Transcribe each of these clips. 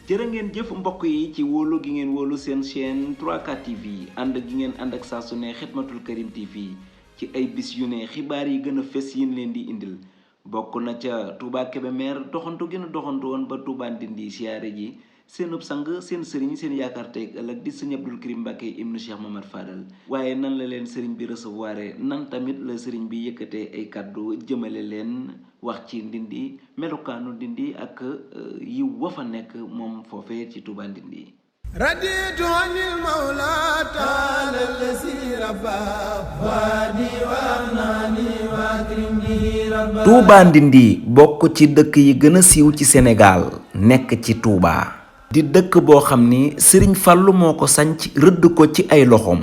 jërë ngeen jëf mbokk yi ci wóolu gi ngeen wóolu seen chaîne 3K TV ànd gi ngeen ànd ak saa su ne Xidmatul Karim TV ci ay bis yu ne xibaar yi gën a fës yin leen di indil bokk na ca Touba Kébémer doxantu gën a doxantu woon ba Touba Ndindi siyaare ji seenub sang seen sëriñ seen yaakaar tey ëllëg di sëñ Abdul Karim Mbàkke ibnu Cheikh Mamad Fadal waaye nan la leen sëriñ bi recevoir nan tamit la sëriñ bi yëkkatee ay kàddu jëmale leen wax ci Ndindi melokaanu Ndindi ak yiw wa fa nekk moom foofee ci Touba Ndindi. raditu anil mawla taala lasi rabba wadi warnani wa akrimni rabba. Touba Ndindi bokk ci dëkk yi gën a siiw ci Sénégal nekk ci Touba. di dëkk boo xam ni sëriñ Fàllu moo ko sanc rëdd ko ci ay loxoom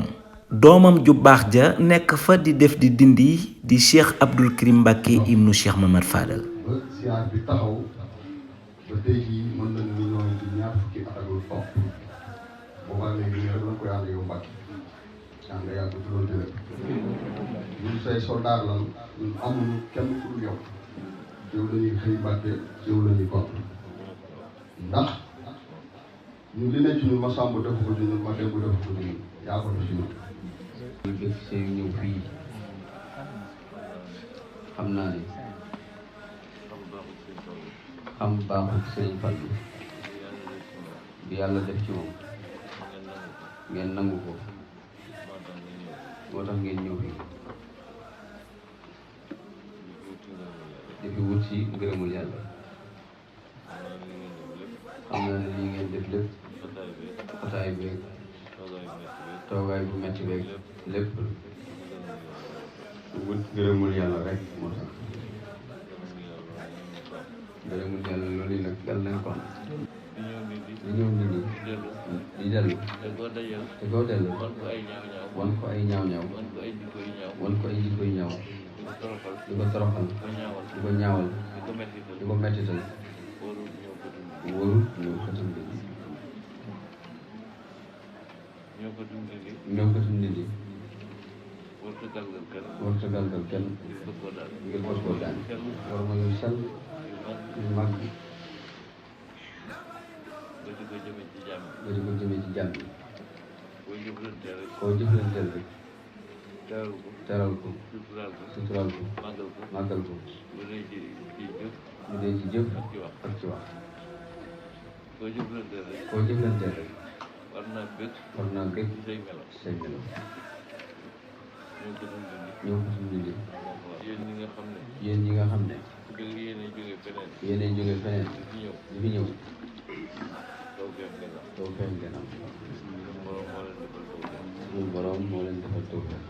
doomam ju baax ja nekk fa di def di dindi di Cheikh Abdul Karim Mbàkke ibnu Cheikh Mamad Fadal. ba siyaar bi taxaw ba tey jii mën nañu ni ñoo ngi ci ñaar fukki at ak lu topp boobaa léegi nii rek lañ koy ànd yow Mbàkke yaa nga yàgg ci loolu dëgg ñun say soldaar lan ñun amuñu kenn ku dul yow yow la ñuy xëy Mbàkke yow la ñuy gont ndax ñun li ne ci ñun Masamba def ko ci ñun Mademba def ko ci ñun yaa ko def ci ñun. ñu def seen ñëw fii xam naa ne xam baaxul Sëriñ Fallu bi yàlla def ci moom ngeen nangu ko moo tax ngeen ñëw fii dafi wut si ngërëmul yàlla xam naa ne lii ngeen def lépp xataay beeg toogaay bu metti beeg lépp wut ngërëmul yàlla rek moo tax ngërëmul yàlla loolu nag yàlla nañ ko am di ñëw nit ñi di dellu te koo dellu wan ko ay ñaaw-ñaaw wan ko ay jikko yu ñaaw di ko toroxal di ko ñaawal di ko mettital wóorul ñëw katam Ndindi ñëw katam Ndindi warta galgal kenn ngir bot koo daan war ma yu sell yu mag nga di ko jëme ci jàmm koo jëflanteel rek teral ko suturaal ko màggal ko bu dee ci jëf ak ci wax koo jëflanteel rek war naa bëgg say melo ñëw ko suñu Ndindi yéen ñi nga xam ne yéenay jóge feneen di fi ñëw taw feex ngeen am suñu borom moo leen defal taw feex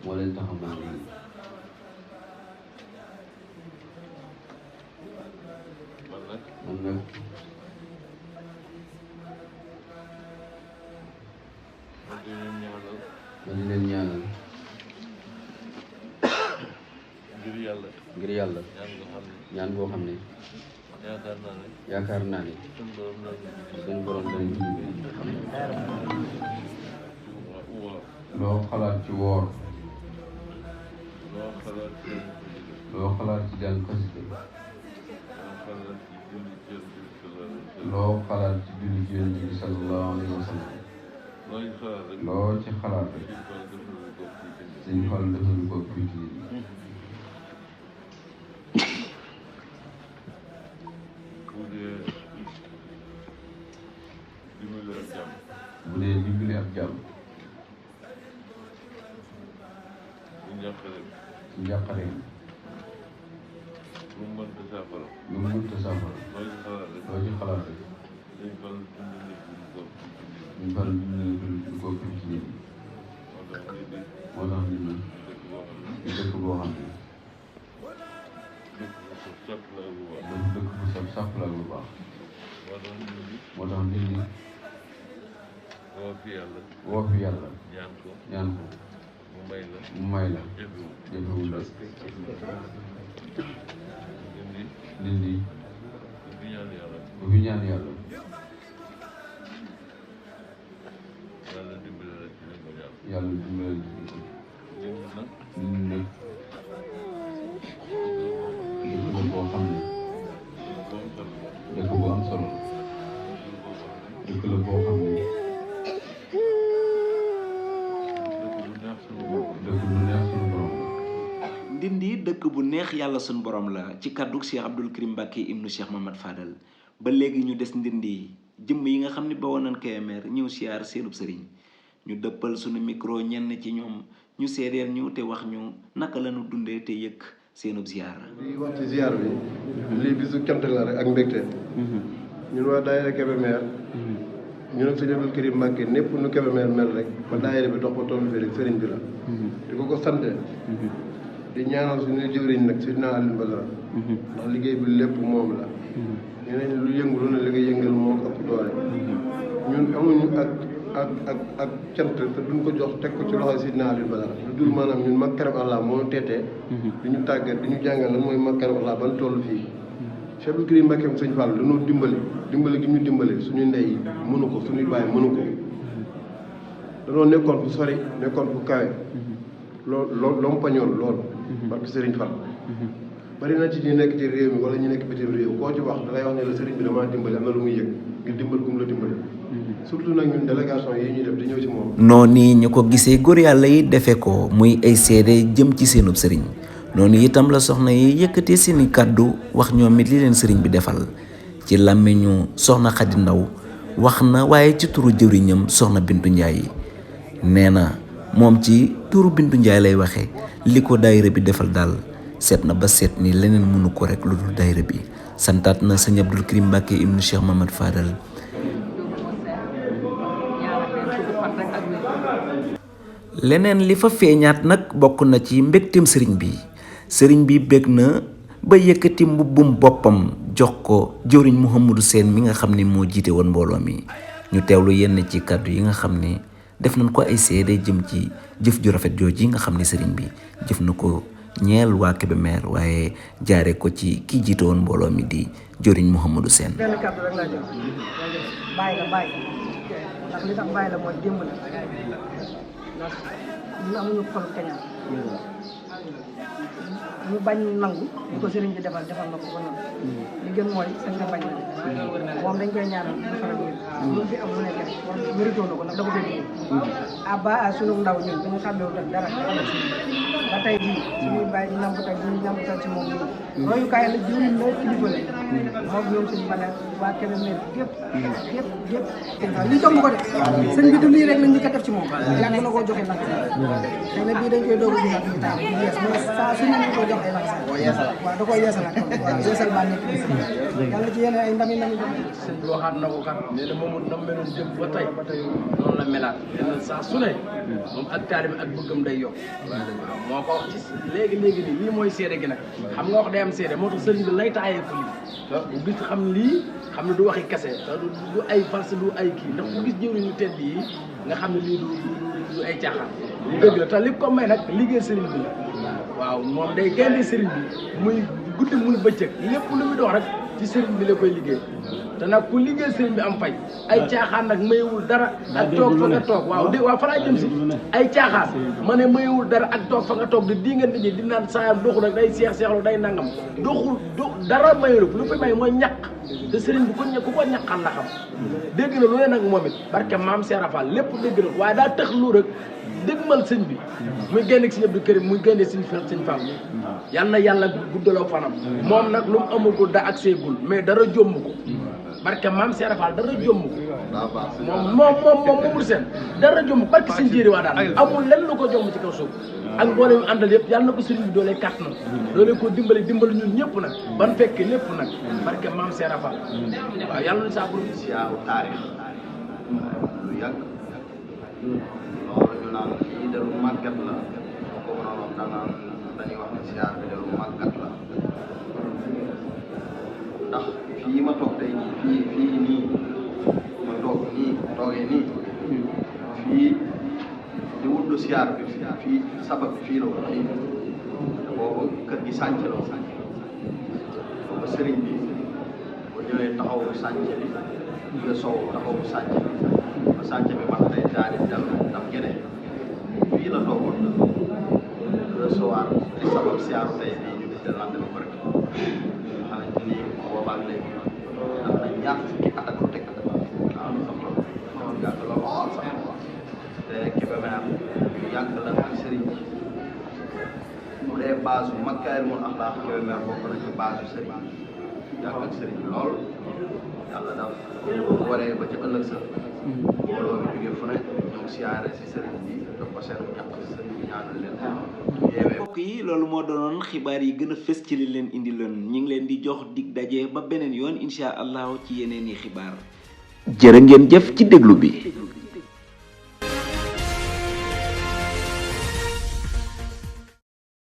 moo leen tax a mën lii man nag ma di leen ñaanal ngir yàlla ñaan boo xam ne yaakaar naa ne suñu borom dañ loo xalaat ci woor loo xalaat ci jàng xasida loo xalaat ci julli ci Yonent bi sallallahu alayhi wa sallam loo ci xalaat rek suñ xol defal ko fii ci bu dee dimbali ab jàmm ci njàqare lu mu mënta saafara loo ci xalaat rek ñu faral di ko fii ci nit ñi moo tax nit ñi ci dëkk boo xam ne dëkk bu saf sàpp la bu baax moo tax nit ñi woo fi yàlla ñaan ko mu may la jëfewul la Ndindi bu fi ñaan yàlla yàlla dimbale Ndindi nag dëkk la boo xam ne dëkk bu neex yàlla sun borom la ci kàddug Cheikh Abdoul Karim Mbacké ibnu Cheikh Mamad Fadal ba léegi ñu des ndindi jëmm yi nga xam ne ba woon nañ Kébémer ñëw siyaar seenub sëriñ ñu dëppal suñu micro ñenn ci ñoom ñu seedeel ñu te wax ñu naka la ñu dundee te yëg seenub ziar. li wax ci ziar bi lii bisu cant la rek ak mbégte ñun waa daayira Kébémer ñun ak sëñ Abdoul Karim Mbacké népp nu Kébémer mel rek ba daayira bi dox ba tollu fii rek sëriñ bi la di ko sante di ñaanal suñuy jëwriñ nag Seydina Alioune Badara ndax liggéey bi lépp moom la ñeneen lu yëngu lu ne li nga yëngal moo ko ëpp doole ñun amuñu ak cant te duñ ko jox teg ko ci loxo Seydina Alioune Badara lu dul maanaam ñun Makarim Allah moo teetee di ñu tàggat di ñu jàngal lan mooy Makarim Allah ban toll fii Cheikh Abdoul Karim Mbacké sëñ Fall dañoo dimbali gi ñu dimbali suñu ndey mënu ko suñuy baay mënu ko danoo nekkoon fu sori nekkoon fu kawe loolu lompañoon loolu barke Serigne Fall bari na ci ñu nekk ci réew mi wala ñu nekk bitim réew koo ci wax dalay wax ne la Serigne bi damaa dimbali am na lu muy yëg ngir dimbal gu mu la dimbali surtout nag ñun délégation yi ñuy def di ñëw ci moom. noonu ñu ko gisee góor yàlla yi defee ko muy ay seede jëm ci seenub sëriñ noonu itam la soxna yi yëkkatee seeni kàddu wax ñoom it li leen sëriñ bi defal ci làmmiñu soxna Xadi Ndaw wax na waaye ci turu jëwriñam soxna Bintu Njaay nee na moom ci turu Bintu Njaay lay waxe li ko daayira bi defal daal seet na ba seet ni leneen mënu ko rek lu dul daayira bi santaat na sëñ Abdoul Karim Mbacké ibnu Cheikh Mamad Fadal. leneen li fa feeñaat nag bokk na ci mbégteem sëriñ bi bég na ba yëkkati mbubbum boppam jox ko jëwriñ Mouhamadou Sène mi nga xam ne moo jiite woon mbooloo mi ñu teewlu yenn ci kàddu yi nga xam ne def nañ ko ay seede jëm ci jëf ju rafet jooju yi nga xam ne sëriñ bi jëf na ko ñeel waa Kébémer waaye jaare ko ci kii jiite woon mbooloo mi di jëwriñ Mouhamadou Sène. benn kàddu rek laa jox bàyyi ndax li tax bàyyi la mooy démb la ndax ñun amuñu xolu kañaan ñu bañ nangu ñu ko sëriñ bi defal na ko ba noonu li gën mooy sañ nga bañ na moom dañ koy ñaanal ñu faral lu fi am lu nekk rek war mérito na ko ndax da ko fay à sunu ndaw ñun dañu xàmmewu def dara ba tey jii suñuy bàyyi di nambutal ci moom nii royukaay la jëriñ la kilifa la moom ñoom suñu bale waa Kébémer gépp li jox ko def sëñ bi du lii rek lañ ñu ko def ci moom yàgg na koo joxe nag xëy na bii dañ koy doog a gisaat ñu taal bu yees mais saa su ne ñu ko jox ay nag sax waaw da koy yeesalaat waaw yeesal baa nekk yàlla ci yeneen ay ndami sëñ bi waxaat na ko kat nee na moom nam meloon jëm ba tey noonu la melaat nee saa su ne moom ak taalibe ak bëggam day yokk waaw moo ko wax ci léegi nii lii mooy seede gi nag xam nga wax day am seede moo tax sëriñ bi lay taayee ko lii bu gis xam lii xam ne du waxi kese du ay farce du ay kii ndax bu gis jëwriñu tedd yi nga xam ne lii du ay caaxaan lu dëgg la te li ko may nag liggéey sëriñ bi la waaw moom day gaynde sëriñ bi muy guddi muy bëccëg lépp lu muy dox rek ci sëriñ bi la koy liggéey te nag ku liggéey sëriñ bi am fay ay caaxaan nag mayewul dara ak toog fa nga toog waaw fa laa jëm si ay caaxaan ma ne mayewul dara ak toog fa nga toog di nga nit ñi di naan saayam doxul rek day seexlu day nangam doxul dara mayewul lu fi may mooy ñàkk te sëriñ bi ku ko ñàqal la xam dégg na lu ne nag moom it barke maam Seera Fall lépp dégg na waaye daa tax lu rek dégmal sëñ bi muy génne si Abdou Karim muy génne sëñ Fall yal na yàlla guddaloo fanam moom nag lu mu amagul da ak seegul mais dara jomb ko barke maam Seera Fall dara jomb ko moom seen dara jomb barke sëñ jéeri waa daal amul lenn lu ko jomb ci kaw suuf ak mboolem yu àndal yëpp yàlla na ko sëriñ bi doolee kàtt na doolee ko dimbali ñun ñëpp nag ban fekke lépp nag barke maam Seera Fall waaw yàlla na saa borom siyaaru taarix lu yàgg loolu ñu naan lii de lu màggat la ko mën a wax dañuy wax ne siyaar bi de lu màggat la ndax fii ma toog tey fii nii ma toogee nii fii di wutlu siyaar bi fii sabab bi fii la woon fii te boobu kër gi sànc la boobu sëriñ bi bu ñëwee taxaw sànc bi nga sow taxaw sànc bi ba sànc bi mat tey daal di dal dam genee fii la toogoon recevoir di sabab siyaaru tey bii ñu gisee lendemain ko rek nga xamante ni boobaag léegi am na ñaar fukki at ak lu teg waaw yàgg la lool sax te Kébémer yàgg la ak sëriñ bi bu dee base su Makaarimul Axlaaq Kébémer bokk na ci base su sëriñ yàgg ak sëriñ bi lool yàlla daf waree ba ci ëllëg sa mbooloo bi jógee fu ne ñëw siyaare si sëriñ bi jox ko seen ñàkk si sëriñ bi ñaanal leen yeewee. mbokk yi loolu moo doonoon xibaar yi gën a fës ci li leen indi loon ñu ngi leen di jox dig daje ba beneen yoon incha allahu ci yeneen i xibaar. jërë ngeen jëf ci déglu bi.